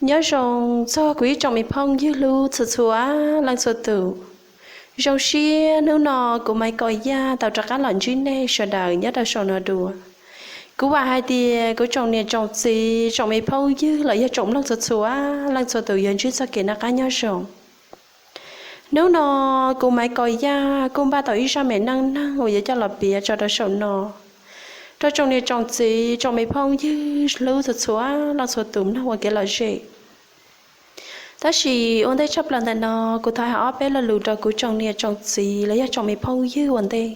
Nyob zoo txog kuv ib tsoom me phooj ywg hlub txhua txhua leej txhua tus. Zoo siab hnub no kuv Maiv Kos Yaj tau rov qab los ntsib nej sawv daws nyob rau saum no dua. Kuv vam hais tias kuv tsoom niam tsoom txiv, tsoom me phooj ywg los yog tsoom mloog txhua txhua leej txhua tus yuav ntsib txoj kev noj qab nyob zoo. Hnub no kuv Maiv Kos Yaj kuj npaj tau ib zaj me neej neeg uas yuav coj los piav tso rau saum no rau tsoom niam tsoom txiv, tsoom me phooj ywg hlub txhua txhua leej txhua tus mloog ua kev lom zem. Tab sis ua ntej tshaj plaws ntawm no, kuv thov hais ob peb lo lus rau kuv tsoom niam tsoom txiv los yog tsoom me phooj ywg ua ntej.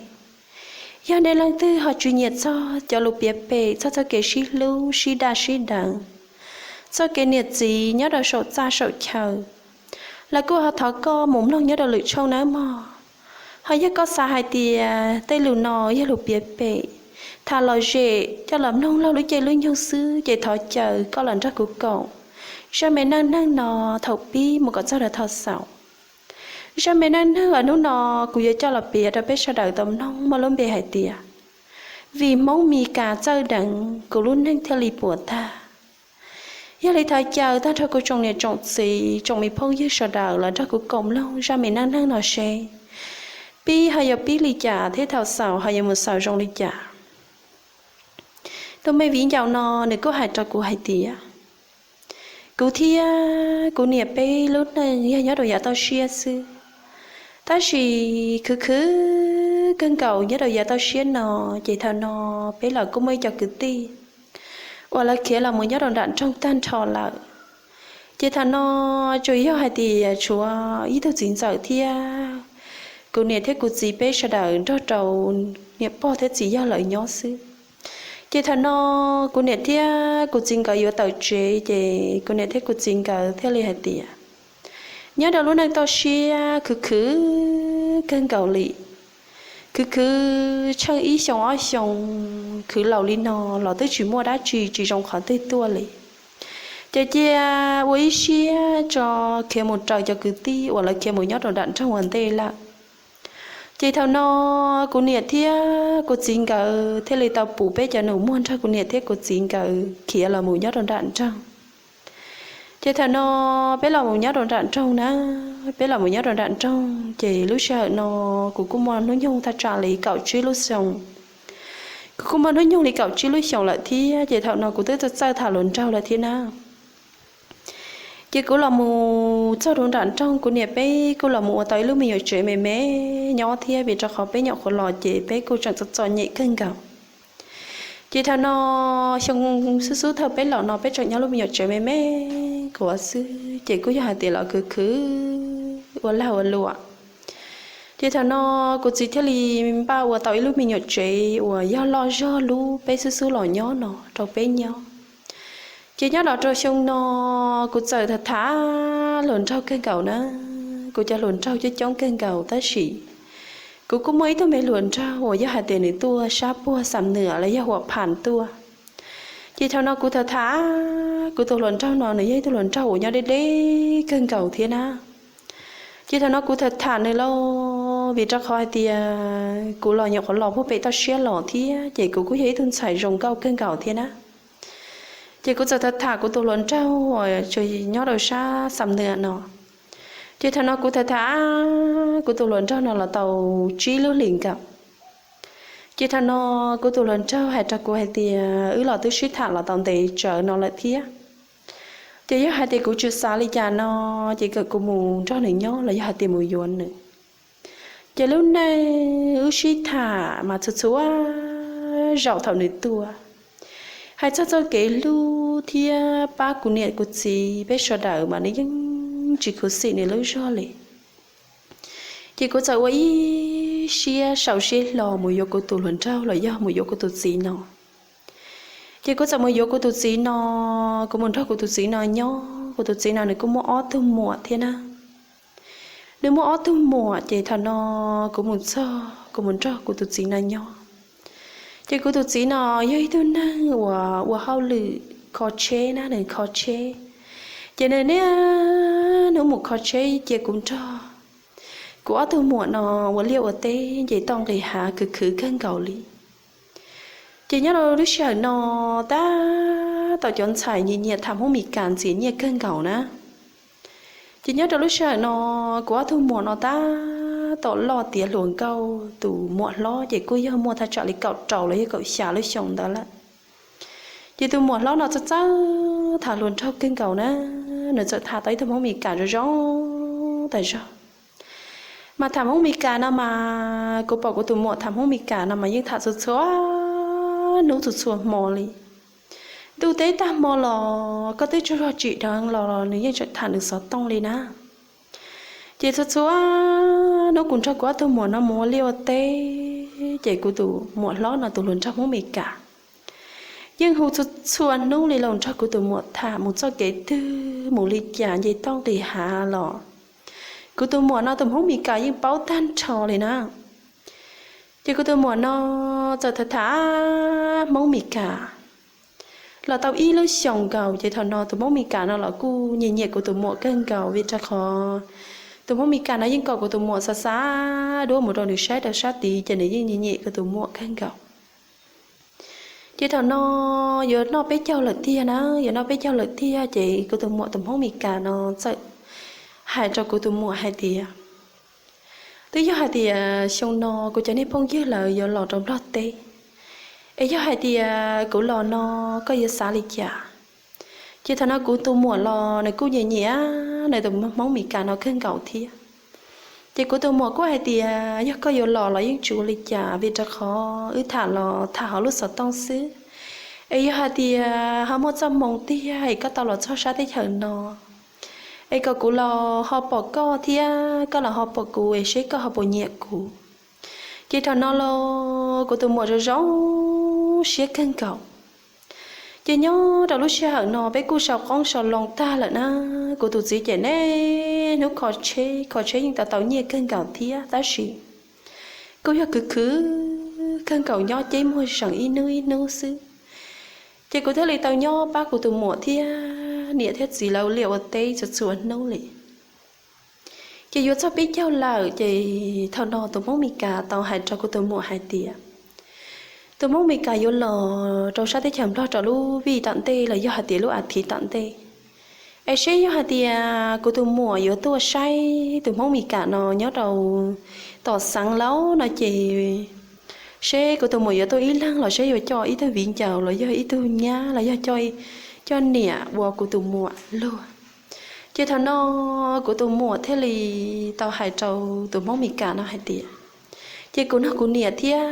Yog nej leej twg ho tsis nyiam txog cov lus piav pem txog txoj kev sib hlub sib daj sib deev, txoj kev niam txiv nyob rau saum txaj saum chaw, los kuj ho thov koj mus mloog nyob rau lwm tshooj nawb mog. Ho yog koj xav hais tias tej lus no yog lus piav pem, tham lom zem coj los mloog laug lub caij lub nyoog xwb, ces thov caw koj los nrog kuv koom zaj me neej neeg no thaum pib mus kom txog rau thaum xaus. Zaj me neej neeg uas hnub no kuv yuav coj los piav rau peb sawv daws tau mloog muaj lub npe hais tias Vim Hmoob Mis Kas Txawj Deev Kuv Lub Neej Thiaj Li Puas Tag. Yog li thov caw tag nrho kuv tsoom niam tsoom txiv, tsoom me phooj ywg sawv daws los nrog kuv koom mloog zaj me neej neeg no seb pib ho yuav pib li cas thiab thaum xaus ho yuav mus xaus zoo li cas. Tus me viv ncaus no nws kuj hais rau kuv hais tias, kuv thiab kuv niam peb lub neej yog nyob rau yav toj siab xwb, tab sis khwv khwv kawg nkaus nyob rau yav toj siab no, ces thaum no peb los kuj muaj ib co kwv tij uas lawv khiav los mus nyob rau nram nroog tag nrho lawm. Ces thaum no tsuas yog hais tias tshuav ib tug txiv ntxawm thiab kuv niam thiab kuv txiv peb sawv daws nrog rau niam pog thiab txiv yawg lawv nyob xwb. Ces thaum no kuv niam thiab kuv txiv nkawd yuav tawm tsev, ces kuv niam thiab kuv txiv nkawd thiaj li hais tias, nyob rau lub neej toj siab khwv khwv kawg nkaus li, khwv khwv tsheej ib xyoo ob xyoo, khwv laus li no los twb tsis muaj dab tsi tsis zoo qhov twg tuaj li. Ces cia ua ib siab tso khiav mus raws cov kwv tij uas lawv khiav mus nyob rau nram nroog ua ntej lawm. Ces thaum no kuv niam thiab kuv txiv nkawd thiaj li tau pum peb cov nus muag nrog kuv niam thiab kuv txiv nkawd khiav los mus nyob rau nram nroog. Ces thaum no peb los mus nyob rau nram nroog na, peb los mus nyob rau nram nroog, ces lub sij hawm no kuv kuj muaj hnub nyoog thaj tsam li kaum tsib lub xyoo. Kuv kuj muaj hnub nyoog li kaum tsib lub xyoos lawm thiab, ces thaum no kuv twb txawj txawj tham hluas nraug lawm thiab na. Ces kuv los mus txog rau nram nroog, kuv niam peb kuj los mus ua tau ib lub me nyuam tsev me me nyob thiab, vim rau qhov peb nyuam qhuav los ces peb kuj tseem txom txom nyem kawg nkaus. Ces thaum no xyoo xub xub thaum peb los no peb tseem nyob lub me nyuam tsev me me nkaus xwb, ces kuj yog hais tias los khwv khwv ua lag ua luam. Ces thaum no kuv txiv thiaj li npaj ua tau ib lub me nyuam tsev uas yog loj zog lub peb xub xub los nyob no rau peb nyob. Ces nyob los rau xyoo no kuv txawm tham tham hluas nraug kawg nkaus na, kuv cov hluas nraug coob coob kawg nkaus tab sis kuv kuj muaj ib tug me hluas nraug uas yog hais tias nws tuaj sab puag Xam Nwam los yog Huam Pham tuaj. Ces thaum no kuv tham tham kuv tus hluas nraug no nws yog ib tug hluas nraug uas nyob deb deb kawg nkaus thiab na. Ces thaum no kuv tham tham nws lauj, vim rau qhov hais tias kuv los nyuam qhuav los puag pem toj siab los thiab, ces kuv kuj yog ib tug ntxhais zoo nkauj kawg nkaus thiab na. Ces kuv txawm tham tham kuv tus hluas nraug uas nyob rau sab Xam Nwam no. Ces thaum no kuv tham tham kuv tus hluas nraug no los tau tsib lub hlis nkaus. Ces thaum no kuv tus hluas nraug hais rau kuv hais tias wb los twb sib tham los tau ntev tsawv no lawm thiab. Ces yog hais tias kuv tsis xav li cas no, ces kom kuv mus nrog nws nyob los yog hais tias mus yuav nws. Ces lub neej wb sib tham mas txhua txhua zaum thaum nws tuaj, hais txog txoj kev hlub thiab pab kuv niam kuv txiv peb sawv daws mas nws yeej tsis khuv xim nws lub zog li. Ces kuv txawm ua ib siab sau siab hlo mus yuav kuv tus hluas nraug los yog mus yuav kuv tus txiv no. Ces kuv txawm mus yuav kuv tus txiv no, kuv mus nrog kuv tus txiv no nyob, kuv tus txiv no nws kuj muaj ob tug muam thiab na. Nws muaj ob tug muam, ces thaum no kuv mus txog kuv mus nrog kuv tus txiv no nyob. Ces kuv tus txiv no yog ib tug neeg uas ua hauj lwm kho tsheb na, nws kho tsheb. Ces nws niaj hnub mus kho tsheb cia kuv nrog kuv ob tug muam no ua liaj ua teb nce toj nqis hav khwv khwv kawg nkaus li. Ces nyob rau lub sij hawm no tab tau cov ntxhais nyiam nyiam tham Hmoob Mes Kas ntxias nyiaj kawg nkaus na. Ces nyob rau lub sij hawm no, kuv ob tug muam no tab tom loj tiav hluas nkauj, tus muam hlob ces kuj yog muaj thaj tsam li kaum rau los yog kaum xya lub xyoo ntawd lawm. Ces tus muam hlob no txawj txawj tham hluas nraug kawg nkaus na, nws txawm tham tau ib tug Hmoob Mes Kas zoo zoo tag zog. Mas tham Hmoob Mes Kas no mas kuv pom kuv tus muam tham Hmoob Mes Kas no mas yeej tham txhua txhua hnub txhua txhua hmo li. Ntuj teb tag hmo los koj twb tsaug zog tsim dheev los nws yeej tseem tham nws xov tooj li na. Ces txhua txhua hnub kuv nrog kuv ob tug muam no mus ua liaj ua teb, ces kuv tus muam hlob no tus hluas nraug Hmoob Mes Kas yeej hu txhua txhua hnub li los nrog kuv tus muam tham mus txoj kev twg, mus li cas, nce toj nqis hav los kuv tus muam no tus Hmoob Mes Kas yeej paub tag nrho li na. Ces kuv tus muam no txawm tham tham Hmoob Mes Kas los tau ib lub xyoos nkaus, ces thaum no tus Hmoob Mes Kas no los kuj nyiam nyiam kuv tus muam kawg nkaus, vim rau qhov tus Hmoob Mes Kas no yeej kom kuv tus muam xa xa duab mus rau nws saib rau sab tid, ces nws yeej nyiam nyiam kuv tus muam kawg nkaus. Ces thaum no yuav noj peb caug lawm tiag na, yuav noj peb caug lawm tiag, ces kuv tus muam tus Hmoob Mes Kas no txawm hais rau kuv tus muam hais tias, twb yog hais tias xyoo no kuv cov niag phooj ywg lawv yuav los rau Nplog teb, es yog hais tias kuv los no koj yuav xav li cas? Ces thaum no kuv tus muam los nws kuj nyiam nyiam nws tus Hmoob Mes Kas no kawg nkaus thiab. Ces kuv tus muam kuj hais tias yog koj yuav los los yeej tsis ua li cas, vim rau qhov wb tham los tham hauv lub xov tooj xwb. Es yog hais tias ho muaj txoj hmoo tiag es koj tau los txog sab teb chaws no, es kom kuv los ho pom koj thiab koj los ho pom kuv es seb koj ho puas nyiam kuv. Ces thaum no los kuv tus muam zoo zoo siab kawg nkaus. Ces nyob rau lub sij hawm no peb kuj sau qoob sau loo tag lawm na, kuv tus txiv ces niaj hnub kho tsheb, kho tsheb yeej tau tau nyiaj kawg nkaus thiab, tab sis kuj yog khwv khwv kawg nkaus, nyob ceb muag zeem ib hnub ib hnub xwb. Ces kuv thiaj li tau nyob pab kuv tus muam thiab niam thiab txiv lawv ua liaj ua teb txhua txhua hnub li. Ces yuav txog peb caug lawm, ces thaum no tus Hmoob Mes Kas tau hais rau kuv tus muam hais tias, tus Hmoob Mes Kas yuav los rau sab teb chaws Nplog rau lub vij tom ntej los yog hais tias lub as thiv tom ntej, es seb yog hais tias kuv tus muam yuav tuaj saib tus Hmoob Mes Kas no nyob rau tom xeev lauj no ces seb kuv tus muam yuav tuaj ib leeg los seb yuav coj ib tug viv ncaus los yog ib tug nyab los yog coj niam ua kuv tus muam luag. Ces thaum no kuv tus muam thiaj li tau hais rau tus Hmoob Mes Kas no hais tias, ces kuv nrog kuv niam thiab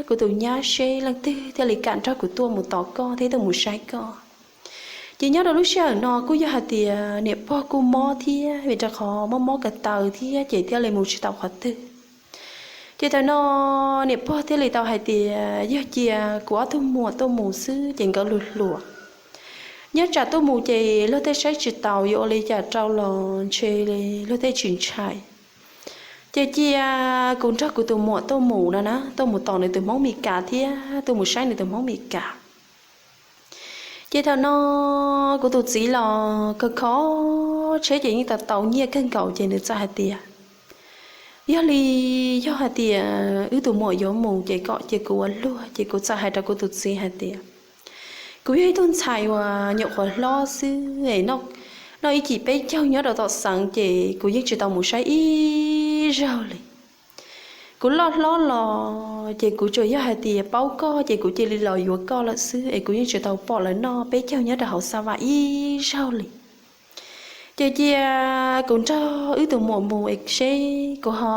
kuv tus nyab seb leej twg thiaj li kam nrog kuv tuaj mus tos koj thiab tuaj mus saib koj. Ces nyob rau lub sij hawm no kuj yog hais tias niam pog kuj mob thiab, vim rau qhov mob mob ko taw thiab ces thiaj li mus tsis tau qhov twg. Ces thaum no niam pog thiaj li tau hais tias yog cia kuv ob tug muam tuaj mus xwb ces nkawd luag hluas. Nyob tsam tuaj mus ces luag tej saib tsis taus yuav ua li cas rau los ntshe luag tej tsis ntshai. Ces cia kuv nrog kuv tus muam tuaj mus no na, tuaj mus tos nws tus Hmoob Mes Kas thiab tuaj mus saib nws tus Hmoob Mes Kas. Ces thaum no kuv tus txiv los kho kho tsheb ces yeej tau tau nyiaj kawg nkaus, ces nws txawm hais tias, yog li, yog hais tias wb tus muam yuav mus ces kom cia kuv ua luag. Ces kuv txawm hais rau kuv tus txiv hais tias, kuv yog ib tug ntxhais uas nyuam qhuav hlob xwb, noj ib cim peb caug nyob rau tom xeev ces kuv yeej tsis tau mus saib ib zaug li. Kuv loj hlob los ces kuv tsuas yog hais tias paub koj ces kuv cia li los yuav koj lawm xwb, es kuv yeej tsis tau pom lawv noj peb caug nyob rau hauv xab vam ib zaug li. Ces cia kuv nrog wb tus muam mus es seb kuv ho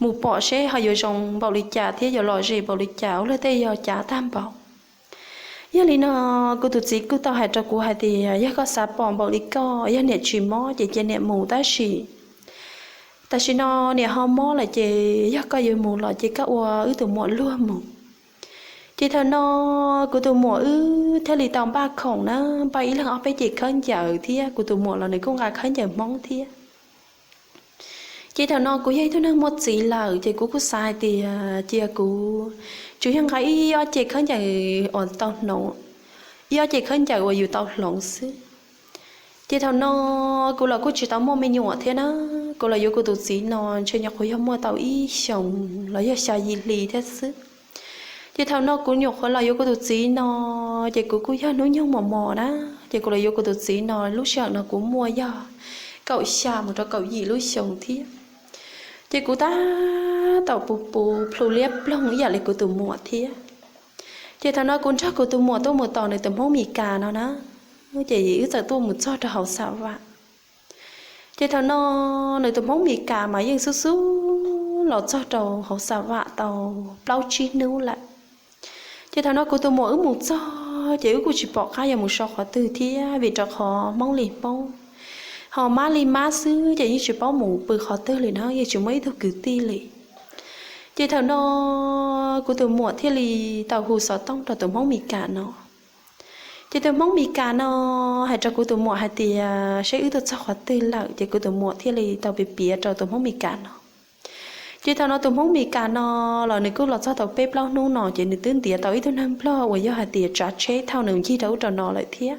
mus pom seb ho yuav zoo npaum li cas thiab yuav lom zem npaum li cas, ua luag tej yog cav tag npaum. Yog li no, kuv tus txiv kuj tau hais rau kuv hais tias yog koj xav pom npaum li koj, yog niam tsis mob ces cia niam mus, tab sis tam sim no niam ho mob lawm ces yog koj yuav mus los ces koj ua wb tus muam luag mus. Ces thaum no kuv tus muam wb thiaj li tau npaj khoom na, npaj ib leeg ob peb cev khaub ncaws thiab, kuv tus muam los nws kuj nqa khaub ncaws Hmoob thiab. Ces thaum no kuv yog ib tug neeg muaj txiv lawm ces kuv kuj xav hais tias cia kuv tsuas yog nqa ib ob cev khaub ncaws uas tau hloov, ib ob cev khaub ncaws uas yus tau hloov xwb. Ces thaum no kuv los kuj tsis tau muaj me nyuam thiab na, kuv los yuav kuv tus txiv no ntshe nyuam qhuav yog muaj tau ib xyoos los yog xya yim hli thiab xwb. Ces thaum no kuv nyuam qhuav los yuav kuv tus txiv no, ces kuv kuj yog hnub nyoog mos mos na, ces kuv los yuav kuv tus txiv no lub sij hawm no kuv muaj yog kaum xya mus rau kaum yim lub xyoos thiab. Ces kuv tab tom puv puv plhu liab ploog ib yam li kuv tus muam thiab. Ces thaum no kuv nrog kuv tus muam tuaj mus tos nws tus Hmoob Mes Kas no na, ces wb txawm tuaj mus txog rau hauv Xa Vam. Ces thaum no nws tus Hmoob Mes Kas mas yeej xub xub los txog rau hauv Xa Vam tau plaub tsib hnub lawm. Ces thaum no kuv tus muam wb mus txog ces wb kuj tsis pom qab yuav mus so qhov twg thiab, vim rau qhov Hmoob li Hmoob, ho Mab li Mab xwb ces yeej tsis paub mus pw qhov twg li na, yeej tsis muaj ib tug kwv tij li. Ces thaum no kuv tus muam thiaj li tau hu xov tooj rau tus Hmoob Mes Kas no. Ces tus Hmoob Mes Kas no hais rau kuv tus muam hais tias seb wb tuaj txog qhov twg lawm, ces kuv tus muam thiaj li tau piav piav rau tus Hmoob Mes Kas no. Ces thaum no tus Hmoob Mes Kas no los nws kuj los txog tau peb plaub hnub no, ces nws twb ntiav tau ib tug neeg Nplog uas yog hais tias tsav tsheb thauj nws ncig rau ub rau no lawm thiab.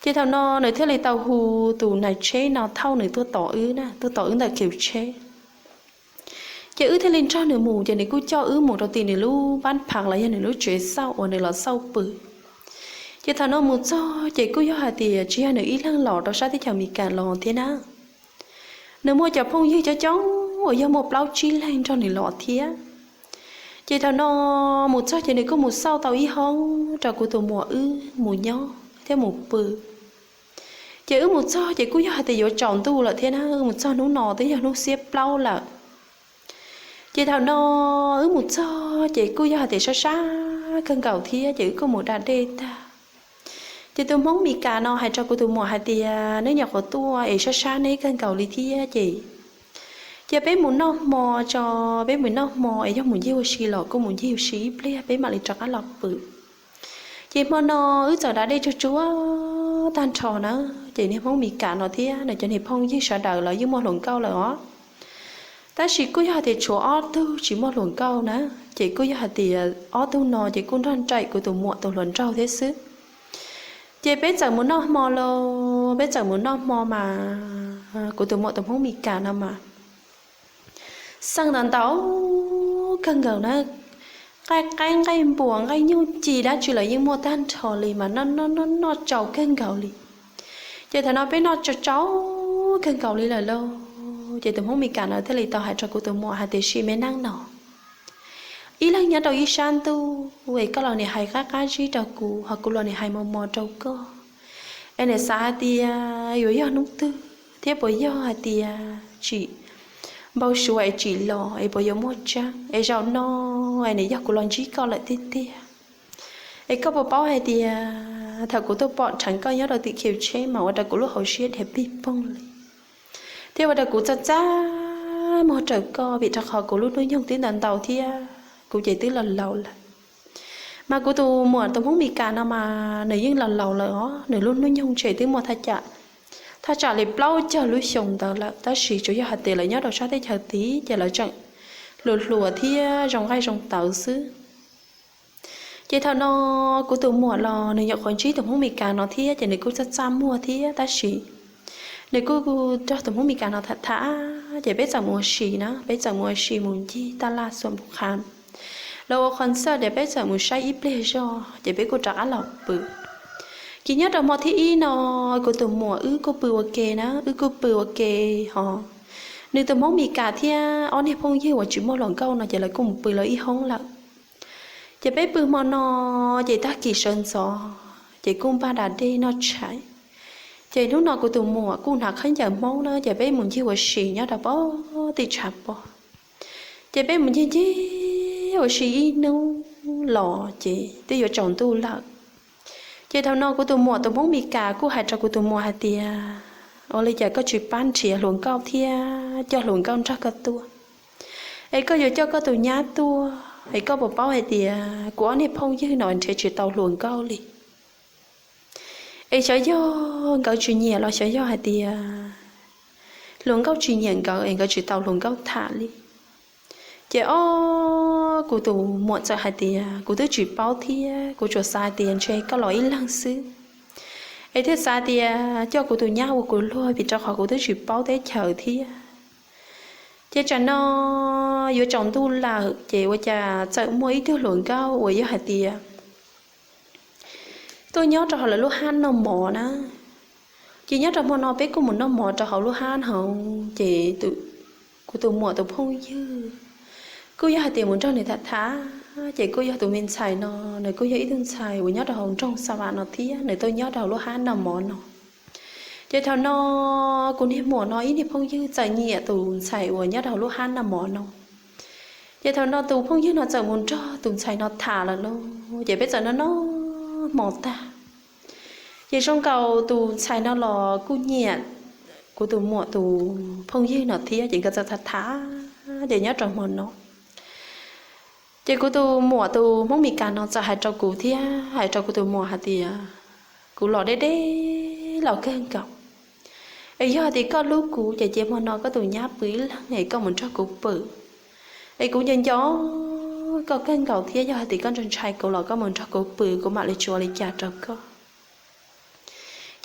Ces thaum no nws thiaj li tau hu tus nais tsheb no thauj nws tuaj tos wb na, tuaj tos wb ntawm khiv tsheb. Ces wb thiaj li nrog nws mus, ces nws kuj coj wb mus rau tim nws lub npab phav los yog nws lub tsev xauj uas nws los xauj pw. Ces thaum no mus txog ces kuj yog hais tias tsis yog nws ib leeg los rau sab teb chaws Amelikas los thiab na, nws muaj cov phooj ywg coob coob uas yog muaj plaub tsib leeg nrog nws los thiab. Ces thaum no mus txog ces nws kuj mus xauj tau ib hoob rau kuv tus muam wb mus nyob thiab mus pw. Ces wb mus txog ces kuj yog hais tias yuav tsaus ntuj lawm thiab na, wb mus txog hnub no twb yog hnub xiab plaub lawm. Ces thaum no wb mus txog ces kuj yog hais tias sab sab kawg nkaus thiab, ces wb kuj mus da dej tag. Ces tus Hmoob Mes Kas no hais rau kuv tus muam hais tias neb nyuam qhuav tuaj es sab sab neb kawg nkaus li thiab ces, ces peb mus noj hmo tso, peb mus noj hmo es yog mus ncig ua si los kuj mus ncig ua si ib pliag peb mam li rov qab los pw. Ces hmo no wb txawm da dej tsuag tsuag tag nrho na, ces niag Hmoob Mes Kas no thiab nws cov niag phooj ywg sawv daws los yeej muaj hluas nkauj lawm os. Tab sis kuj yog hais tias tshuav ob tug tsis muaj hluas nkauj na, ces kuj yog hais tias ob tug no ces kuj nrog nraim kuv tus muam tus hluas nraug thiab xwb. Ces peb txawm mus noj hmo lauj, peb txawm mus noj hmo mas kuv tus muam tus Hmoob Mes Kas no mas xeej ntau ntau kawg nkaus na, nqaij qaib nqaij npuas nqaij nyuj ci dab tsi los yeej muaj tag nrho li mas noj noj noj noj tsau kawg nkaus li. Ces thaum no peb noj tsau tsau kawg nkaus li lawm lauj, ces tus Hmoob Mes Kas no thiaj li tau hais rau kuv tus muam hais tias sim me neej no, ib leeg nyob rau ib sab ntuj es koj los niam hais qab qab zib rau kuv, ho kuv los niam hais mos mos rau koj, es niam xav hais tias yuav yog hnub twg thiab puas yog hais tias tsim npau suav es tsim los es puas yuav muaj tseeb, es zaum no es niam yog kuv los ntsib koj lawm tiag tiag, es koj puas paub hais tias thaum kuv tuaj pom dheev koj nyob rau tim khiv tsheb mas ua rau kuv lub hauv siab dhia pig poog li, thiab ua rau kuv txaj txaj muag raws koj, vim rau qhov kuv lub hnub nyoog twb ntau ntau thiab kuv ces twb laus laus lawm. Mas kuv tus muam tus Hmoob Mes Kas no mas nws yeej laus laus lawm os, nws lub hnub nyoog ntshe twb muaj thaj tsam li plaub caug lub xyoo ntawd lawm, tab sis tsuas yog hais tias lawv nyob rau sab teb chaws tid ces lawv tseem hluas hluas thiab zoo nqaij zoo tawv xwb. Ces thaum no kuv tus muam los nws nyuam qhuav ntsib tus Hmoob Mes Kas no thiab, ces nws kuj txaj txaj muag thiab, tab sis nws kuj nrog tus Hmoob Mes Kas no tham tham, ces peb txawm mus ua si na, peb txawm mus ua si mus ncig taj laj xuam npu qha, los ua qhov ntxawj ces peb txawm mus saib ib pliag zog ces peb kuj rov qab los pw. Ces nyob rau hmo thib ib no kuv tus muam wb kuj pw ua ke na, wb kuj pw ua ke ho nws tus Hmoob Mes Kas thiab ob niag phooj ywg uas tsis muaj hluas nkauj no ces lawv kuj mus pw lawv ib hoob lawm. Ces peb pw hmo no, ces tag kis sawv ntxov ces kuj npaj da dej noj tshais. Ces hnub no kuv tus muam kuj hnav khaub ncaws Hmoob na, ces peb mus ncig ua si nyob rau pem tim tshav pob. Ces peb mus ncig ncig ua si ib hnub los ces twb yuav tsaus ntuj lawm. Ces thaum no kuv tus muam tus Hmoob Mes Kas kuj hais rau kuv tus muam hais tias, ua li cas koj tsis pab nrhiav hluas nkauj thiab coj hluas nkauj nrog koj tuaj, es koj yuav coj koj tus nyab tuaj, es koj puas paub hais tias kuv ob niag phooj ywg no nrhiav tsis tau hluas nkauj li, es xyov yog nkawd tsis nyiam los xyov yog hais tias hluas nkauj tsis nyiam nkawd es nkawd tsis tau hluas nkauj tham li. Ces ob kuv tus muam txawm hais tias, kuv twb tsis paub thiab, kuv tsuas xav hais tias ntshe koj los ib leeg xwb, es thiaj xav tias coj kuv tus nyab ua kuv luag, vim rau qhov kuv twb tsis paub teb chaws thiab. Ces tsam no yuav tsaus ntuj lawm ces ua cas txawm muaj ib tug hluas nkauj uas yog hais tias tuaj nyob rau hauv lawv lub hab noj mov na. Ces nyob rau hmo no peb kuj mus noj mov rau hauv lub hab no, ces kuv tus muam tus phooj ywg kuj yog hais tias mus nrog nws tham tham, ces kuj yog tus me ntxhais no, nws kuj yog ib tug ntxhais uas nyob rau hauv nroog Xa Vam no thiab nws tuaj nyob rau hauv lub hab noj mov no. Ces thaum no kuv niag muam no ib niag phooj ywg txawm nyiam tus ntxhais uas nyob rau hauv lub hab noj mov no. Ces thaum no tus phooj ywg no txawm mus nrog tus ntxhais no tham lawm lauj, ces peb txawm noj noj hmo tag. Ces zoo nkaus tus ntxhais no los kuj nyiam kuv tus muam tus phooj ywg no thiab, ces nkawd txawm tham tham, ces nyob rau hmo no ces kuv tus muam tus Hmoob Mes Kas no txawm hais rau kuv thiab hais rau kuv tus muam hais tias, kuv los deb deb los kawg nkaus, es yog hais tias koj hlub kuv ces cia hmo no koj tus nyab pw ib leeg es koj mus nrog kuv pw, es kuv nco nco koj kawg nkaus thiab, yog hais tias koj ntshai ntshai kuv los koj mus nrog kuv pw, kuv mam li tsuav li cas rau koj.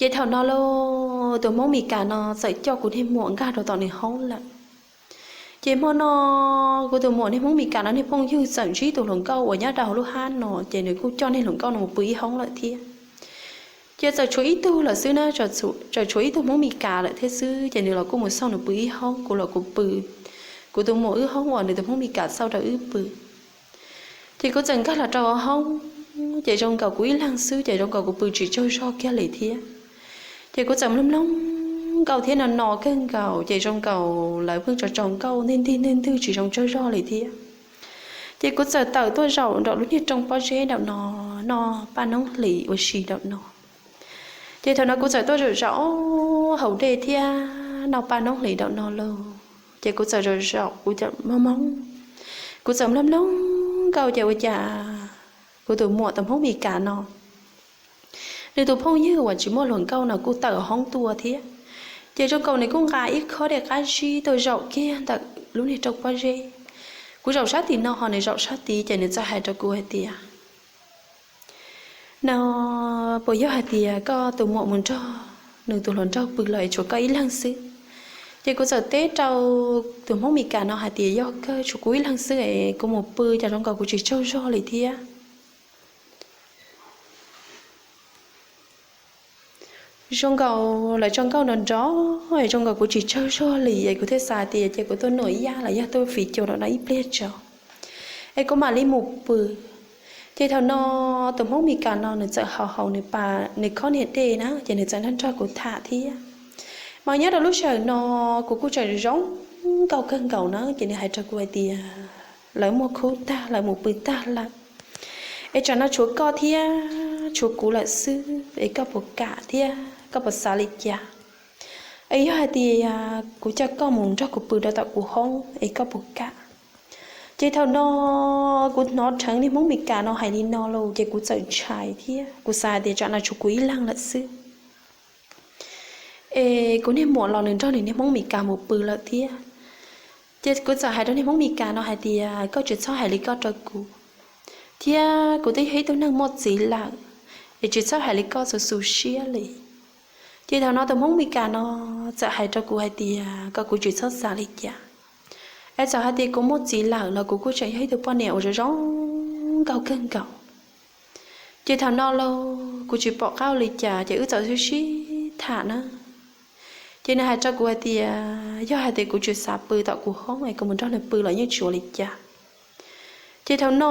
Ces thaum no lauj, tus Hmoob Mes Kas no txawm coj kuv niag muam nkag rau tom nws hoob lawm. Ces hmo no kuv tus muam niag Hmoob Mes Kas no niag phooj ywg txawm ntsib tus hluas nkauj uas nyob rau hauv lub hab no, ces nws kuj coj niag hluas nkauj no mus pw ib hoob lawm thiab. Ces txawm tshuav ib tug lawm xwb na, txawm tshuav ib tug Hmoob Mes Kas lawm thiab xwb, ces nws los kuj mus xauj nws pw ib hoob, kuv los kuv pw, kuv tus muam wb hoob uas nws tus Hmoob Mes Kas xauj rau wb pw. Ces kuv txawm nkag los rau hauv hoob, ces zoo nkaus kuv ib leeg xwb ces zoo nkaus kuv pw tsis tsaug zog kiag li thiab. Ces kuv txawm mloog mloog nkauj thiab no no kawg nkaus, ces zoo nkaus lawv pheej tso tso nkauj ntij ntij ntij ntwg tsis zoo tsaug zog li thiab. Ces kuv txawm tawm tuaj zaum nraum lub niag rooj pob zeb nraum no, noj paj noob hlis ua si nraum no. Ces thaum no kuv txawm tuaj zaum zaum haus dej thiab noj paj noob hlis nraum no lauj, ces kuv txawm zaum zaum kuv txawm mloog mloog, kuv txawm mloog mloog nkauj ces ua cas kuv tus muam tus Hmoob Mes Kas no nws tus phooj ywg uas tsis muaj hluas nkauj no kuj tawm hauv hoob tuaj thiab. Ces zoo nkaus nws kuj nqa ib khob dej qab zib tuaj zaum kiag ntawm lub niag rooj pob zeb. Kuv zaum sab tim no ho nws zaum sab tid, ces nws txawm hais rau kuv hais tias, no, puas yog hais tias koj tus muam mus nrog nws tus hluas nraug pw los es tshuav koj ib leeg xwb? Ces kuv txawm teb rau tus Hmoob Mes Kas no hais tias, yog kawg, tshuav kuv ib leeg xwb es kuv mus pw cas zoo nkaus kuv tsis tsaug zog li thiab. Zoo nkaus lawv tso nkauj nrov nrov es zoo nkaus kuv tsis tsaug zog li es kuv thiaj xav tias ces kuv tuaj nuam yaj los yog tuaj fiv cua rau no ib pliag tso es kuv mam li mus pw. Ces thaum no tus Hmoob Mes Kas no nws txawm haus haus nws pa, nws khob niag dej na, ces nws txawm nrog nrog kuv tham thiab. Mas nyob rau lub sij hawm no kuv kuj tseem zoo nkauj kawg nkaus na, ces nws hais rau kuv hais tias, lawv muaj khub tag, lawv mus pw tag lawm, es tsam no tshuav koj thiab tshuav kuv lawm xwb, es koj puas kam thiab koj puas xav li cas? Es yog hais tias kuv coj koj mus nrog kuv pw rau tom kuv hoob es koj puas kam? Ces thaum no kuv hnov dheev niag Hmoob Mes Kas no hais li no lauj, ces kuv txawm ntshai thiab kuv xav hais tias tsam no tshuav kuv ib leeg lawm xwb. Es kuv niag muam los nws nrog nws niag Hmoob Mes Kas mus pw lawm thiab. Ces kuv txawm hais rau niag Hmoob Mes Kas no hais tias, koj tsis txhob hais li koj rau kuv, thiab kuv twb yog ib tug neeg muaj txiv lawm, es tsis txhob hais li koj txaus xu siab li. Ces thaum no tus Hmoob Mes Kas no txawm hais rau kuv hais tias kom kuv tsis txhob xav li cas, es txawm hais tias kuv muaj txiv lawm los kuv kuj tseem yog ib tug poj niam uas zoo zoo nkauj kawg nkaus. Ces thaum no lauj kuv tsis pom qab ua li cas ces wb txawm sib sib tham na. Ces nws hais rau kuv hais tias yog hais tias kuv tsis xav pw tom kuv hoob es kuv mus nrog nws pw los yeej tsis ua li cas. Ces thaum no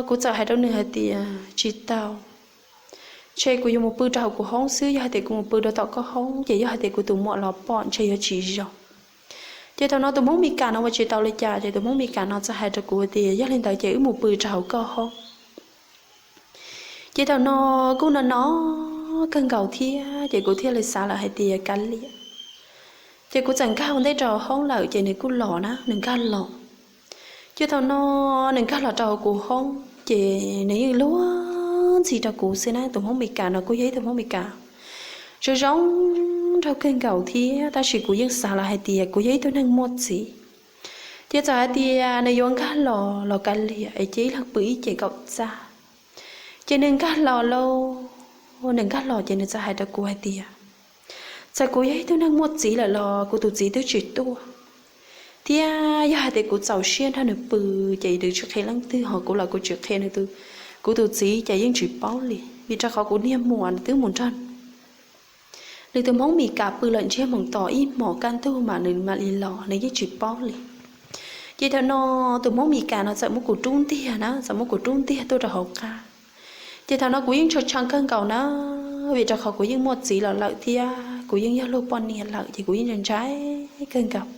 kuv txawm hais rau nws hais tias tsis tau, ntshe kuv yuav mus pw rau hauv kuv hoob xwb, yog hais tias kuv mus pw rau tom koj hoob ces yog hais tias kuv tus muam los pom ntshe yuav tsis zoo. Ces thaum no tus Hmoob Mes Kas no ua tsis tau li cas ces tus Hmoob Mes Kas no txawm hais rau kuv hais tias yog li ntawd ces wb mus pw rau hauv koj hoob. Ces thaum no kuj no no kawg nkaus thiab ces kuv thiaj li xav lawm hais tias kav liam. Ces kuv txawm nkag ua ntej rau hauv hoob lawm ces nws kuj los na, nws nkag los. Ces thaum no nws nkag los rau hauv kuv hoob ces nws yeej luag ntxhi rau kuv xwb na. Tus Hmoob Mes Kas no kuj yog ib tug Hmoob Mes Kas zoo zoo nraug kawg nkaus thiab, tab sis kuv yeej xav lawm hais tias kuv yog ib tug neeg muaj txiv. Ces txawm hais tias nws yuav nkag los los kav liam es cia ib leeg pw ib ce kaum txaj. Ces nws nkag los lauj, nws nkag los ces nws txawm hais rau kuv hais tias txawm kuv yog ib tug neeg muaj txiv lawm los kuv tus txiv twb tsis tuaj. Thiab yog hais tias kuv txaus siab nrog nws pw, ces nws tsis qhia leej twg, ho kuv los kuv tsis qhia nws, kuv tus txiv ces yeej tsis paub li, vim rau qhov kuv niag muam nws twb mus nrog nws tus Hmoob Mes Kas pw lawm ntsiag moos to ib hmos kaj ntug mas nws mam li los, nws yeej tsis paub li. Ces thaum no tus Hmoob Mes Kas no txawm muab kuv rub ntiag na, txawm muab kuv rub ntiag tuaj rau hauv qab. Ces thaum no kuv yeej tshee tshee kawg nkaus na, vim rau qhov kuv yeej muaj txiv los lawm thiab kuv yeej yog luag poj niam lawm, ces kuv yeej ntshai ntshai kawg nkaus.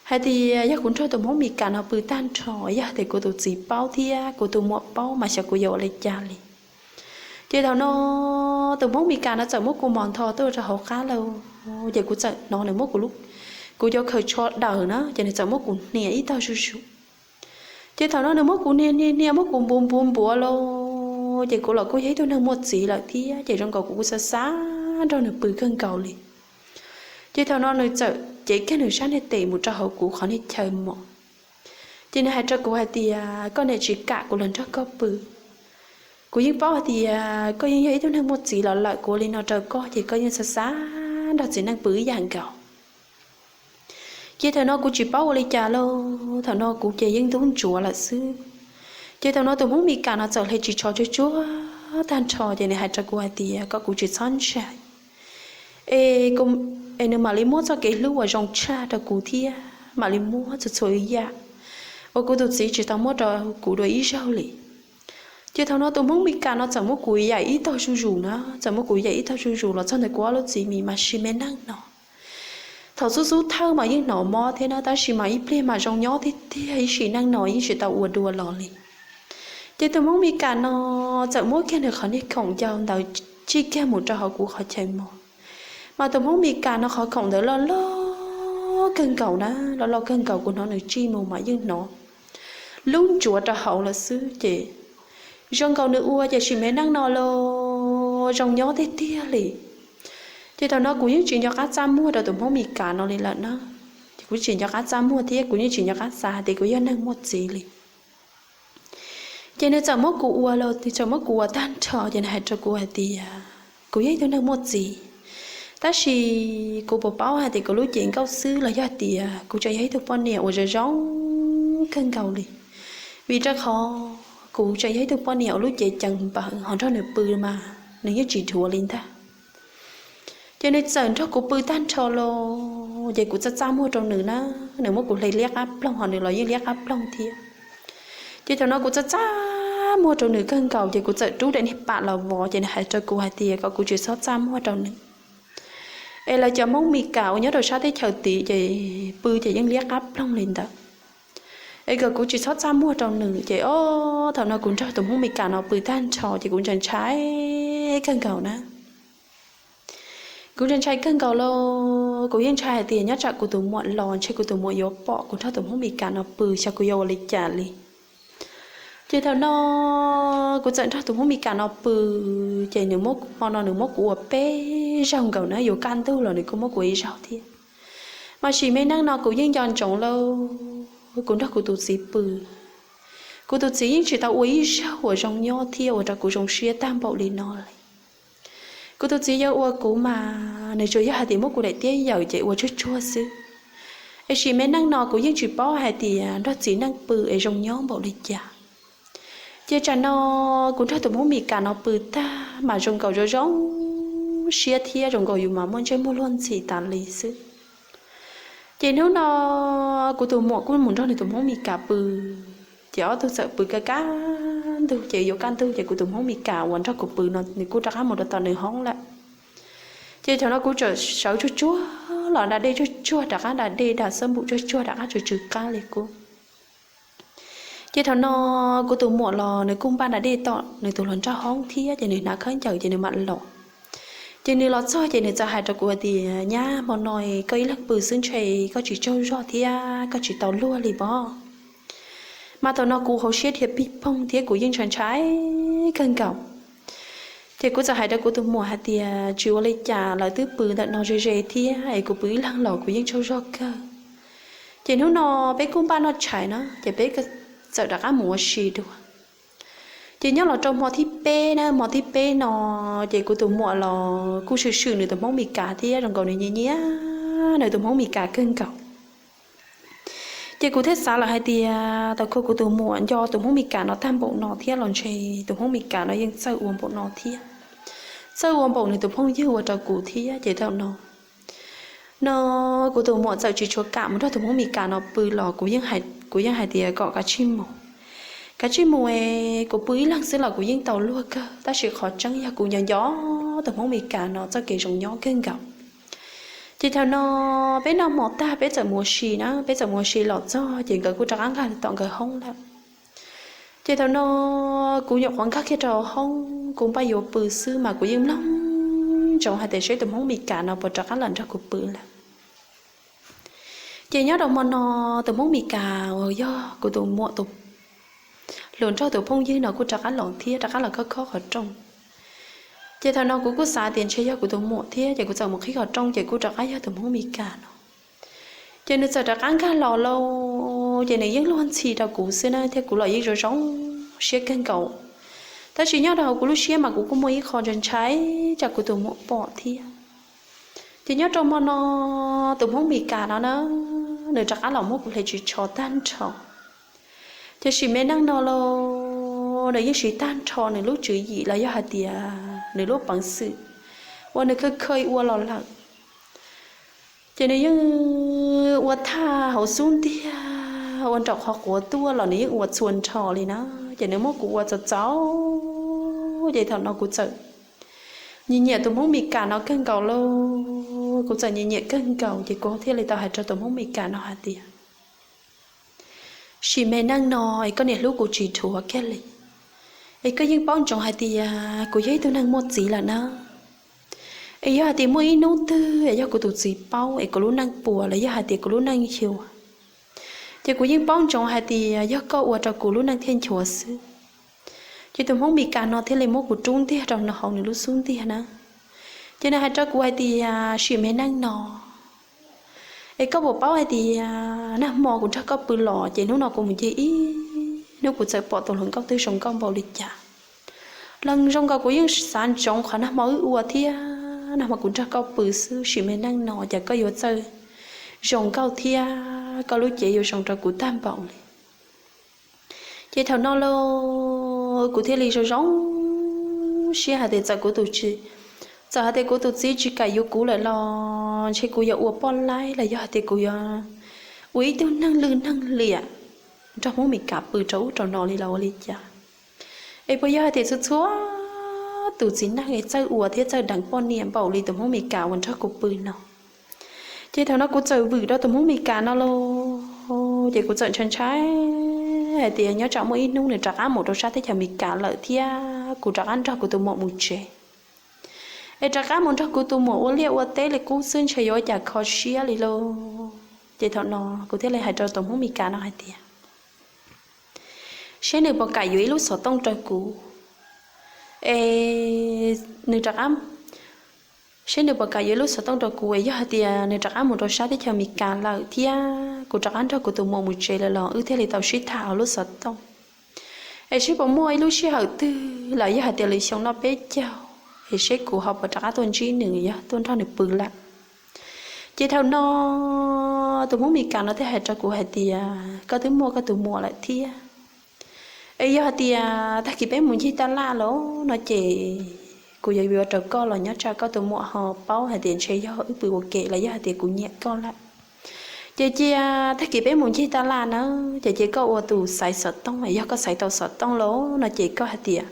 Hais tias yog kuv nrog tus Hmoob Mes Kas no pw tag nrho, yog tias kuv tus txiv paub thiab kuv tus muam paub mas xyov kuv yuav ua li cas li. Ces thaum no tus Hmoob Mes Kas no txawm muab kuv mos ntho tuaj rau hauv qab lawm, ces kuv txawm hnov nws muab kuv, kuv cov khaws tsho daws na, ces nws txawm muab kuv hnia ib tog zuj zus. Ces thaum no nws muab kuv hnia hnia hnia, muab kuv npuav npuav npuav lawm, ces kuv los kuj yog ib tug neeg muaj txiv lawm thiab, ces zoo nkaus kuv kuj xav xav nrog nws pw kawg nkaus li. Ces thaum no nws txawm cev kiag nws sab niag tes mus rau hauv kuv qhov niag chaw mos. Ces nws hais rau kuv hais tias, koj niam tsis kam kuv los nrog koj pw. Kuv yeej paub hais tias koj yeej yog ib tug neeg muaj txiv los lawm, kuv ua li no rau koj ces koj yeej xav xav nrog txiv neej pw ib yam nkaus. Ces thaum no kuv tsis paub ua li cas lauj, thaum no kuv ces yeej ntub ntsuav lawm xwb. Ces thaum no tus Hmoob Mes Kas no txawm hle ris tsho tsuag tsuag tag nrho, ces nws hais rau kuv hais tias kom kuv tsis txhob ntshai, es, es nws mam li muab txoj kev hlub uas zoo tshaj rau kuv thiab mam li muab txhua txhua yam uas kuv tus txiv tsis tau muab rau kuv dua ib zaug li. Ces thaum no tus Hmoob Mes Kas no txawm muab kuv yaim ib tog zuj zus na, txawm muab kuv yaim ib tog zuj zus los txog ntawm kuv ob lub txiv mis mas sim me neej no. Thaum xub xub thawj mas yeej hnov mob thiab na, tab sis mas ib pliag mas zoo nyob tiag tiag, ib sim neej no yeej tsis tau ua dua los li. Ces tus Hmoob Mes Kas no txawm muab kiag nws qhov niag khoom ncau ntawd tsij kiag mus rau hauv kuv qhov chaw mos. Mas tus Hmoob Mes Kas no qhov khoom ntawd loj loj kawg nkaus na, loj loj kawg nkaus, kuv hnov nws tsij mus mas yeej hnov lub ntsuav rau hauv lawm xwb ces zoo nkaus nws ua ces sim me neej no los zoo nyob tiag tiag li. Ces thaum no kuv yeej tsis nco qab txaj muag rau tus Hmoob Mes Kas no li lawm na. Ces kuv tsis nco qab txaj muag thiab kuv yeej tsis nco qab xav tias kuv yog neeg muaj txiv li. Ces nws txawm muab kuv ua los, nws txawm muab kuv ua tag nrho, ces nws hais rau kuv hais tias kuv yog ib tug neeg muaj txiv, tab sis kuv puas paub hais tias kuv lub cev nkauj xwb los yog tias kuv tseem yog ib tug poj niam uas zoo zoo kawg nkaus li. Vim rau qhov kuv tseem yog ib tug poj niam uas lub cev ceev npaws, ho nrog nws pw mas nws yeej tsis dhuav li ntag. Ces nws txawm nrog kuv pw tag nrho los, ces kuv txaj txaj muag rau nws na, nws muab kuv hle liab qab ploog, ho nws los yeej liab qab ploog thiab. Ces thaum no kuv txaj txaj muag rau nws kawg nkaus, ces kuv txawm rub daim niag pam los vov, ces nws hais rau kuv hais tias kom kuv tsis txhob txaj muag rau nws, es lawv cov Hmoob Mes Kas uas nyob rau sab teb chaws tid ces pw ces yeej liab qab ploog li ntawd, es kom kuv tsis txhob txaj muag rau nws. Ces o, thaum no kuv nrog tus Hmoob Mes Kas no pw tag nrho ces kuv ntshai ntshai kawg nkaus na. Kuv ntshai ntshai kawg nkaus los kuv yeej ntshai hais tias nyob tsam kuv tus muam los ntshe kuv tus muam yuav pom kuv nrog tus Hmoob Mes Kas no pw, xyov kuv yuav ua li cas li. Ces thaum no kuv txawm nrog tus Hmoob Mes Kas no pw, ces nws muab, hmo no nws muab kuv ua peb zaug nkaus na, yuav kaj ntug los nws kuj muab kuv ua ib zaug thiab. Mas sim me neej no kuv yeej nco ntsoov lauj, kuv nrog kuv tus txiv pw, kuv tus txiv yeej tsis tau ua ib zaug uas zoo nyob thiab ua rau kuv zoo siab tag npaum li no li. Kuv tus txiv yuav ua kuv mas nws tsuas yog hais tias muab kuv daim tiab yawm ces ua tsuag tsuag xwb. Es sim me neej no kuv yeej tsis paub hais tias nrog txiv neej pw es zoo nyob npaum li cas. Ces tsam no kuv nrog tus Hmoob Mes Kas no pw tag mas zoo nkaus zoo zoo siab thiab zoo nkaus yus mas muaj ntsej muag luag ntxhi tas li xwb. Ces hnub no kuv tus muam kuj mus nrog nws tus Hmoob Mes Kas pw, ces ob tug txawm pw kaj kaj ntug, ces yuav kaj ntug ces kuv tus Hmoob Mes Kas uas nrog kuv pw no nws kuj rov qab mus rau tom nws hoob lawm. Ces thaum no kuv txawm sawv tsuag tsuag los da dej tsuag tsuag rov qab, da dej da xab npum tsuag tsuag rov qab tsw tsw qab li kuv. Ces thaum no kuv tus muam los nws kuj npaj da dej tom nws tus hluas nraug hoob thiab, ces nws hnav khaub ncaws ces nws mam los. Ces nws los txog ces nws txawm hais rau kuv hais tias, nyab, hmo no koj ib leeg pw xwb ntshe koj tsis tsaug zog thiab koj tsis tau luag li pob. Mas thaum no kuv hauv siab dhia pig poog thiab kuv yeej ntshai ntshai kawg nkaus. Ces kuv txawm hais rau kuv tus muam hais tias, tsis ua li cas, lawv twb pw ntawm no ze ze thiab es kuv pw ib leeg los kuv yeej tsaug zog kawg. Ces hnub no peb kuj npaj noj tshais na, ces peb txawm rov qab mus ua si dua. Ces nyob los rau hmo thib peb na, hmo thib peb no, ces kuv tus muam los kuj swm swm nws tus Hmoob Mes Kas thiab, zoo nkaus nws nyiam nyiam nws tus Hmoob Mes Kas kawg nkaus. Ces kuv thiaj xav lawm hais tias tau kho kuv tus muam nco tus Hmoob Mes Kas no tag npaum no thiab los ntshe tus Hmoob Mes Kas no yeej txawj ua npaum no thiab, txawj ua npaum nws tus phooj ywg ua rau kuv thiab. Ces thaum no no kuv tus muam txawm tsis tshua kam mus nrog tus Hmoob Mes Kas no pw los kuv yeej hais tias kom kav tsij mus, kav tsij mus es kuv pw ib leeg xwb los kuv yeej tau luag kawg, tab sis qhov tseeb yog kuv nco nco tus Hmoob Mes Kas no txoj kev zoo nyob kawg nkaus. Ces thaum no peb noj hmo tag peb txawm mus ua si na, peb txawm mus ua si los txog ces nkawd kuj rov qab nkag tom nkawd hoob lawm. Ces thaum no kuv nyuam qhuav nkag kiag rau hoob, kuv npaj yuav pw xwb mas kuv yeej mloog ntsoov hais tias seb tus Hmoob Mes Kas no puas rov qab los nrog kuv pw lawm. Ces nyob rau hmo no tus Hmoob Mes Kas uas yog kuv tus muam tus hluas nraug tus phooj ywg no kuj rov qab los thiab, rov qab los khob khob qhov rooj. Ces thaum no kuv kuj xav tias ntshe yog kuv tus muam thiab, ces kuv txawm mus qhib qhov rooj ces kuj rov qab yog tus Hmoob Mes Kas no. Ces nws txawm rov qab nkag los lauj, ces nws yeej luag ntxhi rau kuv xwb na, thiab kuv los yeej zoo zoo siab kawg nkaus. Tab sis nyob rau hauv kuv lub siab mas kuv kuj muaj ib qho ntshai ntshai tsam kuv tus muam pom thiab. Ces nyob rau hmo no tus Hmoob Mes Kas no na, nws rov qab los muab kuv hle ris tsho tag nrho. Ces sim me neej no los nws yeej siv tag nrho nws lub tswv yim los yog hais tias nws lub peev xwm uas nws kha kha ua los lawm. Ces nws yeej ua thaj hauv xub ntiag, ua nraum qhov quav tuaj los nws yeej ua txhua nrho li na. Ces nws muab kuv ua txaus txaus, ces thaum no kuv txawm nyiam nyiam tus Hmoob Mes Kas no kawg nkaus lauj, kuv txawm nyiam nyiam kawg nkaus. Ces kuv thiaj li tau hais rau tus Hmoob Mes Kas no hais tias, sim me neej no es koj niaj hlub kuv tsis dhuav kiag li, es koj yeej paub ntsoov hais tias kuv yog ib tug neeg muaj txiv lawm na. Es yog hais tias muaj ib hnub twg es yog kuv tus txiv paub es kuv lub neej puas los yog hais tias kuv lub neej yuav, ces kuv yeej paub ntsoov hais tias yog koj ua rau kuv lub neej thiaj nchuav xwb. Ces tus Hmoob Mes Kas no thiaj li muab kuv rub ntiag rau hauv nws lub xub ntiag na. Ces nws hais rau kuv hais tias, sim me neej no es koj puas paub hais tias nag hmo kuv nrog koj pw los ces hnub no kuv mus ncig ib hnub kuv txawm pom tus hluas nkauj twg zoo nkauj npaum li cas. Los zoo nkaus kuv yeej xav ntsoov qhov nag hmo wb ua thiab nag hmo kuv nrog koj pw xwb, sim me neej no ces koj yuav txawj zoo nkauj thiab koj lub cev yuav zoo rau kuv tag npaum li. Ces thaum no los kuv thiaj li zoo zoo siab hais tias txawm kuv tus txiv, txawm hais tias kuv tus txiv tsis kam yuav kuv lawm los ntshe kuv yuav ua poj laib los yog hais tias kuv yuav ua ib tug neeg lwj neeg liam nrog Hmoob Mes Kas pw rau ub rau no li los ua li cas. Es puas yog hais tias txhua txhua tus txiv neej es txawj ua thiab txawj deev poj niam npaum li tus Hmoob Mes Kas uas nrog kuv pw no. Ces thaum no kuv txawm vwm rau tus Hmoob Mes Kas no los ces kuv txawm ntshai ntshai hais tias nyob tsam muaj ib hnub nws rov qab mus rau sab teb chaws Amelikas lawm thiab kuv rov qab nrog kuv tus muam mus tsev, es rov qab mus nrog kuv tus muam ua liaj ua teb li qub xwb ntshe yuav ua cas kho siab li lauj. Ces thaum no kuv thiaj li hais rau tus Hmoob Mes Kas no hais tias, seb nws puas kam yuav ib lub xov tooj rau kuv, es nws rov qab, seb nws puas kam yuav ib lub xov tooj rau kuv es yog hais tias nws rov qab mus rau sab teb chaws Amelikas lawm thiab kuv rov qab nrog kuv tus muam mus tsev lawm los wb thiaj li tau sib tham hauv lub xov tooj. Es seb puas muaj ib lub sij hawm twg los yog hais tias lwm xyoo noj peb caug es seb kuv ho puas rov qab tuaj ntsib nws, yog tuaj nrog nws pw lawm. Ces thaum no tus Hmoob Mes Kas no thiaj hais rau kuv hais tias, koj twb muaj koj tus muam lawm thiab, es yog hais tias tag kis peb mus ncig taj laj los no ces kuv yuav yuav rau koj los nyob tsam koj tus muam ho paub hais tias ntshe yog wb pw ua ke los yog hais tias kuv nyiam koj lawm. Ces cia tag kis peb mus ncig taj laj na, ces cia koj ua tus xaiv xov tooj, yog koj xaiv tau xov tooj los no ces koj hais tias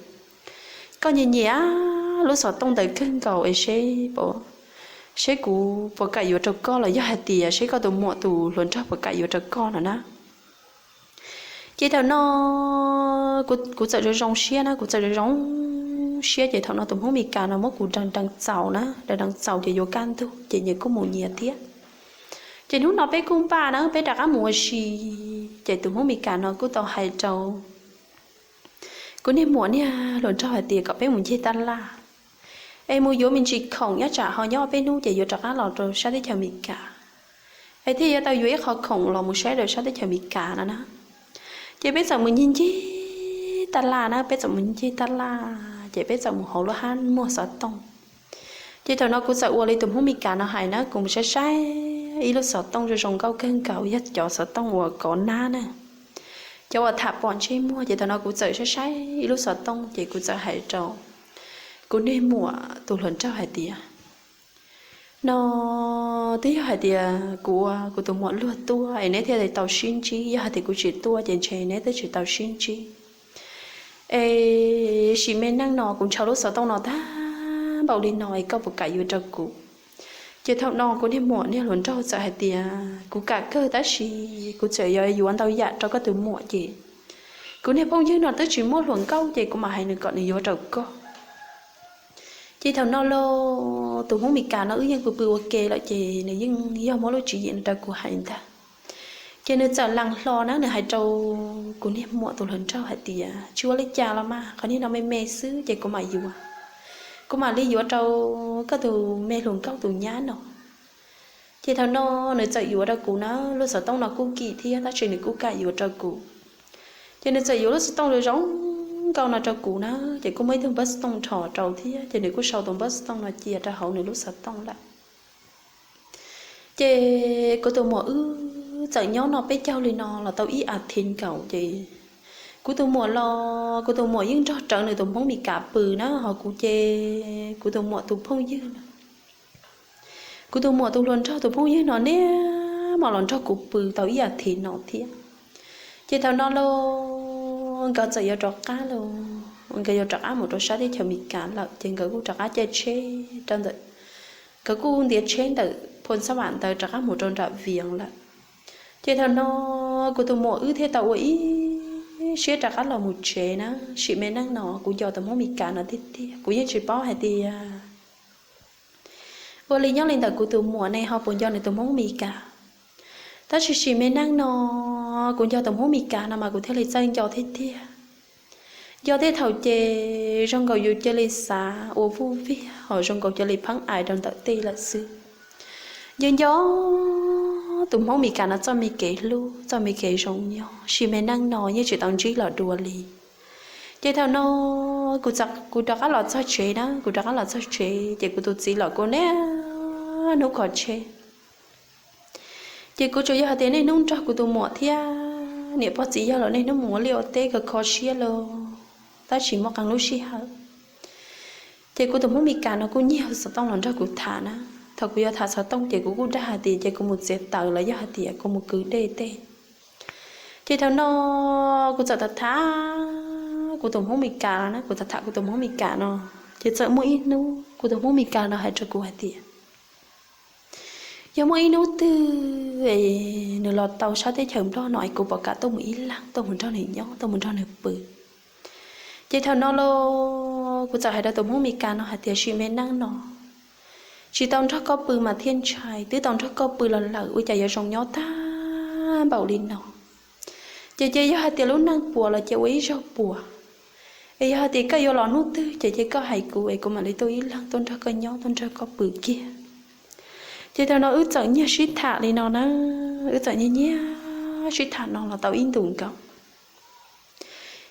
koj nyiam nyiam lub xov tooj ntawd kawg nkaus es seb, seb kuv puas kam yuav rau koj los yog hais tias seb koj tus muam tus hluas nraug puas kam yuav rau koj no na. Ces thaum no kuv txawm zoo zoo siab na, kuv txawm zoo zoo siab ces thaum no tus Hmoob Mes Kas no muab kuv deev deev txaus na, deev deev txaus ces yuav kaj ntug ces nyias kuj mus nyias thiab. Ces hnub no peb kuj npaj na, peb rov qab mus ua si, ces tus Hmoob Mes Kas no kuj tau hais rau kuv niag muam niag hluas nraug hais tias kom peb mus ncig taj laj, es mus yuav me ntsis khoom nyob tsam ho nyob peb hnub ces yuav rov qab los rau sab teb chaws Amelikas, es thiaj yuav tau yuav ib qho khoom los mus saib rau sab teb chaws Amelikas no na. Ces peb txawm mus ncig ncig taj laj na, peb txawm mus ncig taj laj ces peb txawm mus hauv lub hab muag xov tooj. Ces thaum no kuv txawm ua li tus Hmoob Mes Kas no hais na, kuv mus saib saib ib lub xov tooj zoo zoo nkauj kawg nkaus, yog cov xov tooj uas kov nab na, cov uas tham pom ntsej muag. Ces thaum no kuv txawm saib saib ib lub xov tooj ces kuv txawm hais rau kuv niag muam tus hluas nraug hais tias, no twb yog hais tias kuv ua kuv tus muam luag tuaj es neb thiaj li tau sib ntsib, yog hais tias kuv tsis tuaj ces ntshe neb twb tsis tau sib ntsib. Es sim me neej no kuv ntshaw lub xov tooj no tag npaum li no es koj puas kam yuav rau kuv? Ces thaum no kuv niag muam niag hluas nraug txawm hais tias, kuv kam kawg tab sis kuv txawm yuav yuav ntau yam rau koj tus muam ces kuv niag phooj ywg no twb tsis muaj hluas nkauj ces kuv mam hais nws kom nws yuav rau koj. Ces thaum no los tus Hmoob Mes Kas no wb yeej pw pw ua ke lawm ces nws yeej yog muab lub tswv yim no rau kuv hais ntag. Ces nws txawm lees hlo na, nws hais rau kuv niag muam tus hluas nraug hais tias, tsis ua li cas los mas, qhov niag no me me xwb ces kuv mam yuav, kuv mam li yuav rau koj tus me hluas nkauj tus nyab no. Ces thaum no nws txawm yuav rau kuv na, lub xov tooj no kuj kim thiab tab sis nws kuj kam yuav rau kuv. Ces nws txawm yuav lub xov tooj zoo zoo nkauj no rau kuv na, ces kuj muaj ib tug npawb xov tooj nrho rau thiab, ces nws kuj sau tus npawb xov tooj no cia rau hauv nws lub xov tooj lawm. Ces kuv tus muam wb txawm nyob no peb caug li no los tau ib as thiv nkaus ces kuv tus muam los kuv tus muam yeej nrog rawv nws tus Hmoob Mes Kas pw na, ho kuv ces kuv tus muam tus phooj ywg no, kuv tus muam tus hluas nraug tus phooj ywg no niaj hmo los nrog kuv pw tau ib as thiv no thiab. Ces thaum no los nkawd txawm yuav rov qab los, nkawd yuav rov qab mus rau sab teb chaws Mes Kas lawm ces nkawd kuj rov qab caij tsheb rau ntawm, nkawd kuj ntiav tsheb ntawm Phoo Xab Vam ntawd rov qab mus rau nram Vias lawm. Ces thaum no kuv tus muam wb thiaj tau ua ib siab rov qab los mus tsev na. Sim me neej no kuv nco tus Hmoob Mes Kas no tiag tiag, kuv yeej tsis paub hais tias ua li nyob li ntawm kuv tus muam ne ho puas nco nws tus Hmoob Mes Kas. Tab sis sim me neej no kuv nco tus Hmoob Mes Kas no mas kuv thiaj li txawj nco tiag tiag. Nco tej thaum ces zoo nkaus yus cia li xav ua vuj viag ho zoo nkaus cia li pheeb ais rau ntawm tej lawm xwb. Nco nco tus Hmoob Mes Kas no txoj me kev hlub, txoj me kev zoo nyob, sim me neej no yeej tsis tau ntsib los dua li. Ces thaum no kuv rov qab los txog tsev na, kuv rov qab los txog tsev ces kuv tus txiv los kuj niaj hnub kho tsheb. Ces kuv tsuas yog hais tias niaj hnub nrog kuv tus muam thiab niam pog txiv yawg los niaj hnub mus ua liaj ua teb kho kho siab los, tab sis muaj qee lub sij hawm ces kuv tus Hmoob Mes Kas no kuj nyiag xov tooj los nrog kuv tham na. Thaum kuv yuav tham xov tooj ces kuv kuj dag hais tias ces kuv mus txiav taws los yog hais tias kuv mus kwv dej tej. Ces thaum no kuv txawm tham tham kuv tus Hmoob Mes Kas no na, kuv tham tham kuv tus Hmoob Mes Kas no, ces txawm muaj ib hnub kuv tus Hmoob Mes Kas no hais rau kuv hais tias, yog muaj ib hnub twg nws los tau sab teb chaws Nplog no es kuv puas kam tuaj mus ib leeg, tuaj mus nrog nws nyob, tuaj mus nrog nws pw. Ces thaum no los kuv txawm hais rau tus Hmoob Mes Kas no hais tias, sim me neej no tsis tau nrog koj pw mas thiaj ntshai, twb tau nrog koj pw los lawm ua cas yuav zoo nyob tag npaum li no. Ces ces yog hais tias lub neej puas los ces ua ib zaug puas, es yog hais tias koj yuav los hnub twg ces ces koj hais kuv es kuv mam li tuaj ib leeg tuaj nrog koj nyob tuaj nrog koj pw kiag. Ces thaum no wb txawm nyiag sib tham li no na, wb txawm nyiag nyiag sib tham no los tau ib ntus nkaus.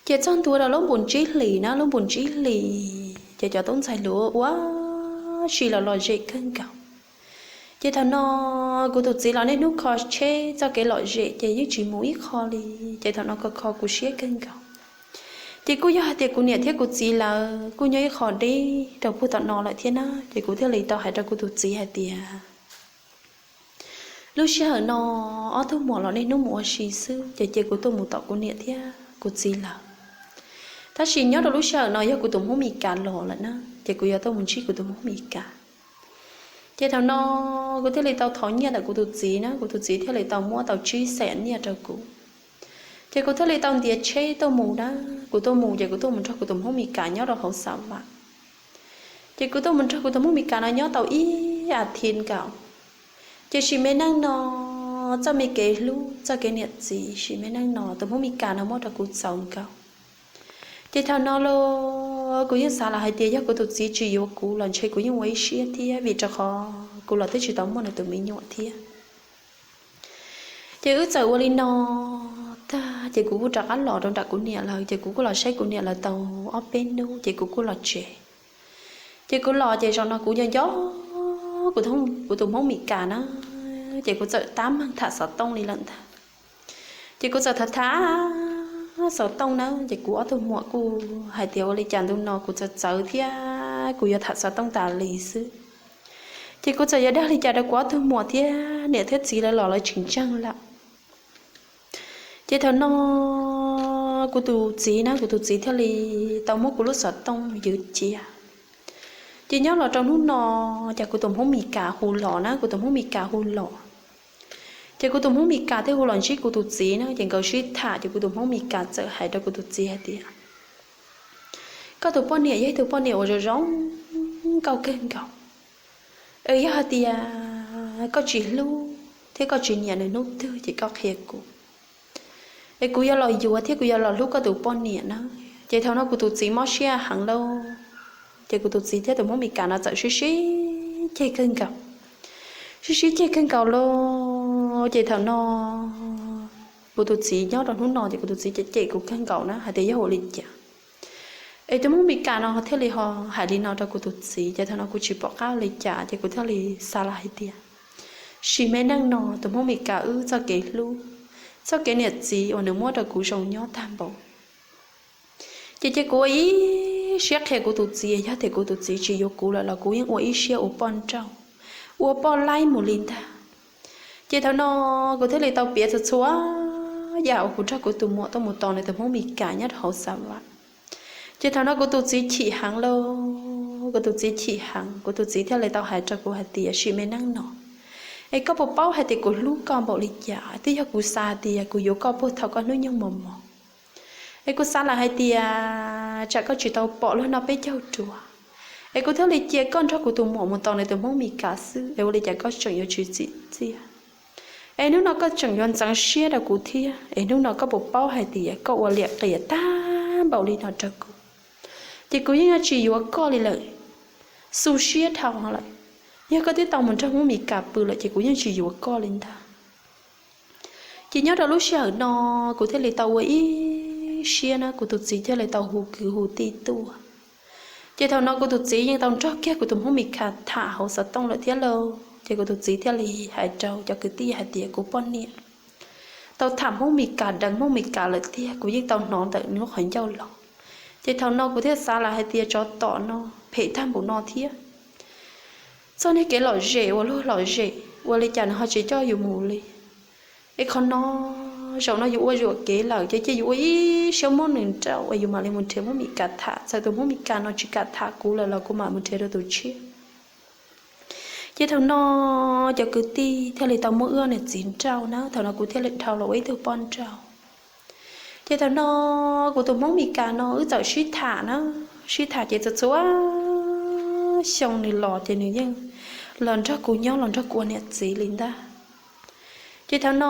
Ces txog ntua rau lub npus ntsib hlis na, lub npus ntsib hlis ces cov tub ntxhais hluas ua si los lom zem kawg nkaus. Ces thaum no kuv tus txiv los niaj hnub kho tsheb txoj kev lom zem ces yeej tsis mus ib qho li. Ces thaum no kho kho kuv siab kawg nkaus. Ces kuj yog hais tias kuv niam thiab kuv txiv lawv kuj nyob ib qho deb rau puag tom no lawm thiab na, ces kuv thiaj li tau hais rau kuv tus txiv hais tias, lub sij hawm no ob tug muam los niaj hnub mus ua si xwb ces ces kuv tuaj mus tom kuv niam thiab kuv txiv lawv. Tab sis nyob rau lub sij hawm no yog kuv tus Hmoob Mes Kas los lawm na, ces kuv yuav tuaj mus ntsib kuv tus Hmoob Mes Kas. Ces thaum no kuv thiaj li tau thov nyiaj ntawm kuv tus txiv na, kuv tus txiv thiaj li tau muab tau tsib xees nyiaj rau kuv. Ces kuv thiaj li tau ntiav tsheb tuaj mus na, kuv tuaj mus ces kuv tuaj mus nrog kuv tus Hmoob Mes Kas nyob rau hauv Xav Vam. Ces kuv tuaj mus nrog kuv tus Hmoob Mes Kas no nyob tau ib as thiv nkaus. Ces sim me neej no txoj me kev hlub txoj kev niam txiv sim me neej no tus Hmoob Mes Kas no muab rau kuv txaus nkaus. Ces thaum no los kuv yeej xav los hais tias yog kuv tus txiv tsis yuav kuv los ntshe kuv yeej ua ib siab thiab vim rau qhov kuv los twb tsis tau muaj nws tus me nyuam thiab. Ces wb txawm ua li no tag ces kuv kuj rov qab los rau nram kuv niam lawv, ces kuv kuj los saib kuv niam lawv tau ob peb hnub ces kuv kuj los tsev. Ces kuv los ces zaum no kuv nco nco kuv tus Hmoob Mes Kas na, ces kuv txawm tab meeg tham xov tooj li lawm ntag. Ces kuv txawm tham tham xov tooj na, ces kuv ob tug muam kuj hais tias ua li cas ntu no kuv txawv txawv thiab kuv yuav tham xov tooj tas li xwb. Ces kuv txawm yuav dag li cas rau kuv ob tug muam thiab niam thiab txiv lawv los lawv tsis ntseeg lawm. Ces thaum no kuv tus txiv na, kuv tus txiv thiaj li tau muab kuv lub xov tooj ywv cia. Ces nyob los rau hnub no, ces kuv tus Hmoob Mes Kas hu los na, kuv tus Hmoob Mes Kas hu los. Ces kuv tus Hmoob Mes Kas thiaj hu los ntsib kuv tus txiv na, ces nkawd sib tham, ces kuv tus Hmoob Mes Kas txawm hais rau kuv tus txiv hais tias, koj tus poj niam yog ib tug poj niam uas zoo zoo nkauj kawg nkaus. Yog hais tias koj tsis hlub thiab koj tsis nyiam nws hnub twg ces koj qhia kuv, es kuv yuav los yuav thiab kuv yuav los hlub koj tus poj niam na. Ces thaum no kuv tus txiv mob siab heev lauj, ces kuv tus txiv thiab tus Hmoob Mes Kas no txawm sib sib ceg kawg nkaus, sib sib ceg kawg nkaus lauj. Ces thaum no kuv tus txiv nyob rau hnub no ces kuv tus txiv cem cem kuv kawg nkaus na hais tias yog ua li cas es tus Hmoob Mes Kas no thiaj li ho hais li no rau kuv tus txiv. Ces thaum no kuv tsis pom qab ua li cas ces kuv thiaj li xav los hais tias, sim me neej no tus Hmoob Mes Kas wb txoj kev hlub, txoj kev niam txiv uas nws muab rau kuv zoo nyob tag npaum. Ces cia kuv ua ib siab qhia kuv tus txiv, yog tias kuv tus txiv tsis yuav kuv lawm los kuv yeej ua ib siab ua poj nrauj, ua poj laib mus li ntag. Ces thaum no kuv thiaj li tau piav txhua txhua yam uas kuv nrog kuv tus muam tuaj mus tos nws tus Hmoob Mes Kas nyob rau hauv Xav Vam. Ces thaum no kuv tus txiv chim heev lauj, kuv tus txiv chim heev, kuv tus txiv thiaj li tau hais rau kuv hais tias, sim me neej no es koj puas paub hais tias kuv hlub koj npaum li cas? Twb yog kuv xav tias kuv yuav koj puag thaum koj hnub nyoog mos mos, es kuv xav lawm hais tias tsam koj tsis tau pom luag noj peb caug ruas, es kuv thiaj li cia koj nrog kuv tus muam mus tos nws tus Hmoob Mes Kas xwb, es ua li cas koj tseem yuav tsis txim txiaj? Es hnub no koj tseem yuav ntxeev siab rau kuv thiab, es hnub no koj puas paub hais tias koj ua liam qias tag npaum li no rau kuv, ces kuv yeej yuav tsis yuav koj li lawm, xu siab dhau lawm. Yog koj twb tau mus nrog Hmoob Mes Kas pw lawm ces kuv yeej tsis yuav koj li ntag. Ces nyob rau lub sij hawm no kuv thiaj li tau ua ib siab na, kuv tus txiv thiaj li tau hu kwv hu tij tuaj. Ces thaum no kuv tus txiv yeej tau nrog kiag kuv tus Hmoob Mes Kas tham hauv xov tooj lawm thiab lauj, ces kuv tus txiv thiaj li hais rau cov kwv tij hais tias kuv poj niam tau tham Hmoob Mes Kas deev Hmoob Mes Kas lawm tiag, kuv yeej tau hnov ntawm nws lub qhov ncauj los. Ces thaum no kuv thiaj xav lawm hais tias tsov tom no phem tag npaum no thiab, txoj niag kev lom zem uas luag lom zem ua li cas nws ho tsis coj yus mus li. Es qhov no zaum no yus ua yuam kev lawm ces cia yus ua ib siab muab nws nrauj es yus mam li mus nrhiav Hmoob Mes Kas tham, txawm tus Hmoob Mes Kas no tsis kam tham kuv lawm los kuv mam mus nrhiav rau tus tshiab. Ces thaum no cov kwv tij thiaj li tau muab wb niam txiv nrauj na, thaum no kuv thiaj li dhau los ua ib tug poj nrauj. Ces thaum no kuv tus Hmoob Mes Kas no wb txawm sib tham na, sib tham ces txhua txhua xyoo nws los ces nws yeej los nrog kuv nyob los nrog kuv ua niam txiv li ntag. Ces thaum no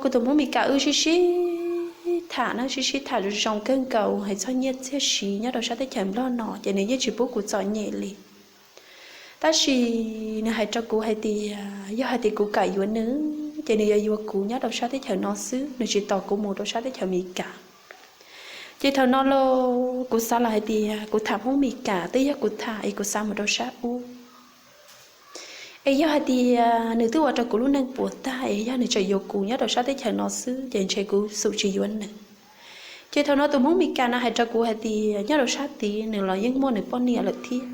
kuv tus Hmoob Mes Kas wb sib sib tham na, sib sib tham zoo zoo kawg nkaus hais txog nyiaj txiag siv nyob rau sab teb chaws Nplog no ces nws yeej tsis pub kuv txom nyem li. Tab sis nws hais rau kuv hais tias yog hais tias kuv kam yuav nws ces nws yuav yuav kuv nyob rau sab teb chaws no xwb, nws tsis tos kuv mus rau sab teb chaws Amelikas. Ces thaum no los kuv xav lawm hais tias kuv tham Hmoob Amelikas twb yog kuv tham es kuv xav mus rau sab ub. Es yog hais tias nws twb ua rau kuv lub neej puas tag es yog nws tseem yuav kuv nyob rau sab teb chaws no xwb ces ntshe kuv xum tsis yuav nws. Ces thaum no tus Hmoob Amelikas no hais rau kuv hais tias nyob rau sab tid nws los yeej muaj nws poj niam lawm thiab.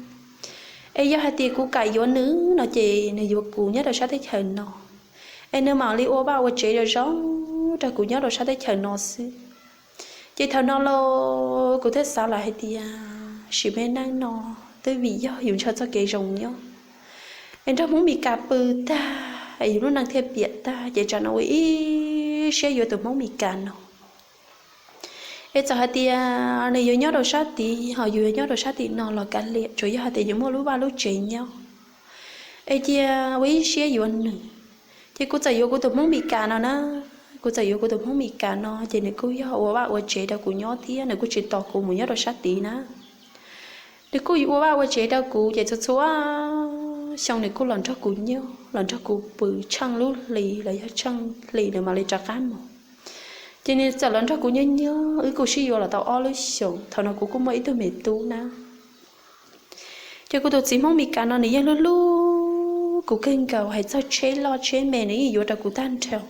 Es yog hais tias kuv kam yuav nws no ces nws yuav kuv nyob rau sab teb chaws no. Es nws mam li ua vaj ua tsev zoo zoo rau kuv nyob rau sab teb chaws no xwb. Ces thaum no los kuv thiaj xav lawm hais tias sim me neej no twb vim yog yus ntshaw txoj kev zoo nyob es nrog Hmoob Amelikas pw tag es yus lub neej thiaj piam tag ces tsam no ua ib siab yuav tus Hmoob Amelikas no. Es txawm hais tias nws yuav nyob rau sab tid ho yus yuav nyob rau sab tim no los kav liam, tsuas yog hais tias yus muaj lub vaj lub tsev nyob es cia ua ib siab yuav nws. Ces kuv txawm yuav kuv tus Hmoob Amelikas no na, kuv txawm yuav kuv tus Hmoob Amelikas no ces nws kuj yog ua vaj ua tsev rau kuv nyob thiab nws kuj tsis tos kuv mus nyob rau sab tid na. Nws kuj ua vaj ua tsev rau kuv ces txhua txhua xyoo nws kuj los nrog kuv nyob los nrog kuv pw tsheej lub hli los yog tsheej hli nws mam li rov qab mus. Ces nws txawm los nrog kuv nyob nyob wb kuj sib yuav los tau ob lub xyoos, thaum no kuv kuj muaj ib tug me tub na. Ces kuv tus txiv Hmoob Amelikas no nws yeej hlub hlub kuv kawg nkaus, hais txog tsheb loj tsheb me nws yeej yuav rau kuv tag nrho.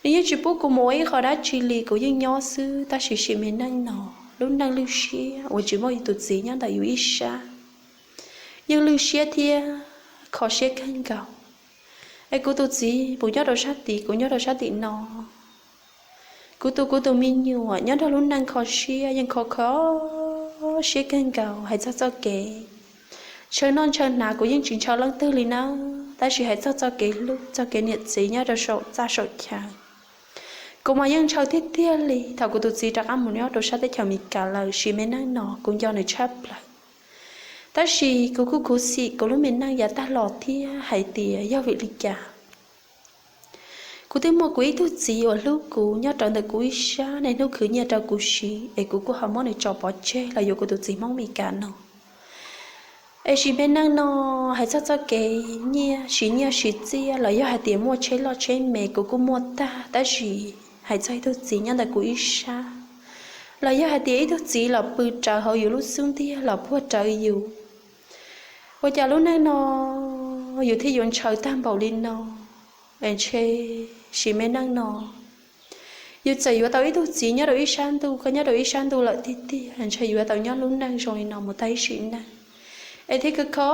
Nws yeej tsis pub kuv mus ua ib qho dab tsi li, kuv yeej nyob xwb. Tab sis sim me neej no, lub neej lwj siab uas tsis muaj yus tus txiv nyob ntawm yus ib sab, yeej lwj siab thiab kho siab kawg nkaus. Es kuv tus txiv puas nyob rau sab tid, kuv nyob rau sab tim no, kuv tus, kuv tus me nyuam nyob nrog lub neej kho siab, yeej kho kho siab kawg nkaus. Hais txog txoj kev ntshaw noj ntshaw hnav, kuv yeej tsis ntshaw leej twg li nawb. Tab sis hais txog txoj kev hlub, txoj kev niam txiv nyob rau saum txaj saum chaw, kuv mas yeej ntshaw tiag tiag li. Thaum kuv tus txiv rov qab mus nyob rau sab teb chaws Amelikas lawm, sim me neej no kuv nco nws tshaj plaws. Tab sis kuv kuj khuv xim kuv lub me neej yav tag los thiab hais tias yog vim li cas kuv twb muaj kuv ib tug txiv uas hlub kuv nyob rawv ntawm kuv ib sab, niaj hnub khwv nyiaj rau kuv siv, es kuv kuj ho muab nws tso pov tseg los yuav kuv tus txiv Hmoob Amelikas no. Es sim me neej no, hais txog txoj kev nyiaj, siv nyiaj siv txiaj los yog hais tias muaj tsheb loj tsheb me, kuv kuj muaj tag. Tab sis hais txog ib tug txiv nyob ntawm kuv ib sab, los yog hais tias ib tug txiv los pw rawv hauv yus lub xub ntiag los puag rawv yus, ua cas lub neej no yus thiaj yuav ntshaw tag npaum li no? Es ntshe sim me neej no yus txawm yuav tau ib tug txiv nyob rau ib sab ntuj, koj nyob rau ib sab ntuj lawm tiag tiag, ntshe yuav tau nyob lub neej zoo li no mus tag ib sim neej. Es thiaj kho kho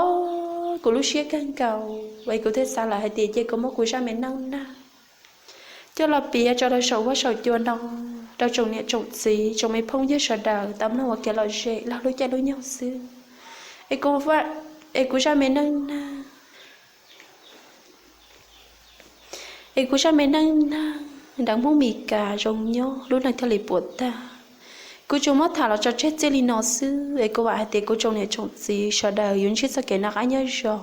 kuv lub siab kawg nkaus, es kuv thiaj xav lawm hais tias cia kuv muab kuv zaj me neej neeg coj los piav tso rau saum huab saum cua no, rau tsoom niam tsoom txiv, tsoom me phooj ywg sawv daws tau mloog ua kev lom zem laug lub caij lub nyoog xwb. Es kuv, es kuv zaj me neej neeg, es kuv zaj me neej neeg deev Hmoob Amelikas zoo nyob lub neej thiaj li puas tag. Kuv tsuas muab tham los tso tseg txij li no xwb, es kuv vam hais tias kuv tsoom niam tsoom txiv sawv daws yuav ntsib txoj kev noj qab nyob zoo.